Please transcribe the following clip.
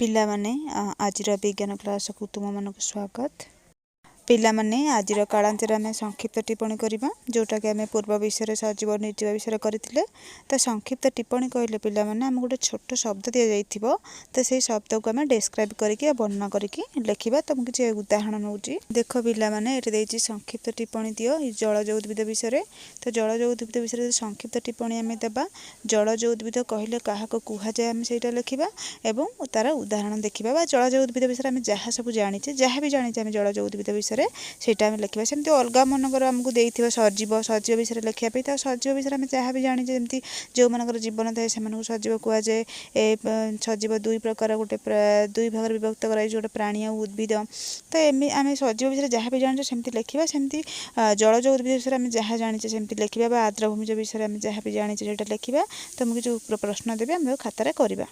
ପିଲାମାନେ, ଆଜିର ବିଜ୍ଞାନ କ୍ଲାସକୁ ତୁମମାନଙ୍କୁ ସ୍ୱାଗତ। ପିଲାମାନେ, ଆଜିର କାଳାନ୍ତରେ ଆମେ ସଂକ୍ଷିପ୍ତ ଟିପ୍ପଣୀ କରିବା, ଯେଉଁଟାକି ଆମେ ପୂର୍ବ ବିଷୟରେ ସଜୀବ ନିର୍ଜୀବ ବିଷୟରେ କରିଥିଲେ। ତ ସଂକ୍ଷିପ୍ତ ଟିପ୍ପଣୀ କହିଲେ ପିଲାମାନେ, ଆମକୁ ଗୋଟେ ଛୋଟ ଶବ୍ଦ ଦିଆଯାଇଥିବ, ତ ସେଇ ଶବ୍ଦକୁ ଆମେ ଡେସ୍କ୍ରାଇବ୍ କରିକି ବା ବର୍ଣ୍ଣନା କରିକି ଲେଖିବା। ତ ମୁଁ କିଛି ଉଦାହରଣ ନେଉଛି। ଦେଖ ପିଲାମାନେ, ଏଠି ଦେଇଛି ସଂକ୍ଷିପ୍ତ ଟିପ୍ପଣୀ ଦିଅ ଏଇ ଜଳଜ ଉଦ୍ଭିଦ ବିଷୟରେ। ତ ଜଳଜ ଉଦ୍ଭିଦ ବିଷୟରେ ଯଦି ସଂକ୍ଷିପ୍ତ ଟିପ୍ପଣୀ ଆମେ ଦେବା, ଜଳଜ ଉଦ୍ଭିଦ କହିଲେ କାହାକୁ କୁହାଯାଏ ଆମେ ସେଇଟା ଲେଖିବା ଏବଂ ତାର ଉଦାହରଣ ଦେଖିବା, ବା ଜଳଜ ଉଦ୍ଭିଦ ବିଷୟରେ ଆମେ ଯାହା ସବୁ ଜାଣିଛେ, ଯାହା ବି ଜାଣିଛେ ଆମେ ଜଳଜ ଉଦ୍ଭିଦ ବିଷୟରେ, ସେଇଟା ଆମେ ଲେଖିବା। ସେମିତି ଅଲଗା ମନେକର ଆମକୁ ଦେଇଥିବ ସଜୀବ, ସଜୀବ ବିଷୟରେ ଲେଖିବା ପାଇଁ, ତ ସଜୀବ ବିଷୟରେ ଆମେ ଯାହା ବି ଜାଣିଛେ, ଯେମିତି ଯେଉଁମାନଙ୍କର ଜୀବନ ଥାଏ ସେମାନଙ୍କୁ ସଜୀବ କୁହାଯାଏ। ଏ ସଜୀବ ଦୁଇ ପ୍ରକାର, ଗୋଟେ ଦୁଇ ଭାଗରେ ବିଭକ୍ତ କରାଯାଇଛି, ଗୋଟେ ପ୍ରାଣୀ ଆଉ ଉଦ୍ଭିଦ। ତ ଏମିତି ଆମେ ସଜୀବ ବିଷୟରେ ଯାହା ବି ଜାଣିଛେ ସେମିତି ଲେଖିବା। ସେମିତି ଜଳଜ ଉଦ୍ଭିଦ ବିଷୟରେ ଆମେ ଯାହା ଜାଣିଛେ ସେମିତି ଲେଖିବା, ବା ଆର୍ଦ୍ରଭୂମିଜ ବିଷୟରେ ଆମେ ଯାହା ବି ଜାଣିଛେ ସେଇଟା ଲେଖିବା। ତ ମୁଁ କିଛି ପ୍ରଶ୍ନ ଦେବି, ଆମେ ଖାତାରେ କରିବା।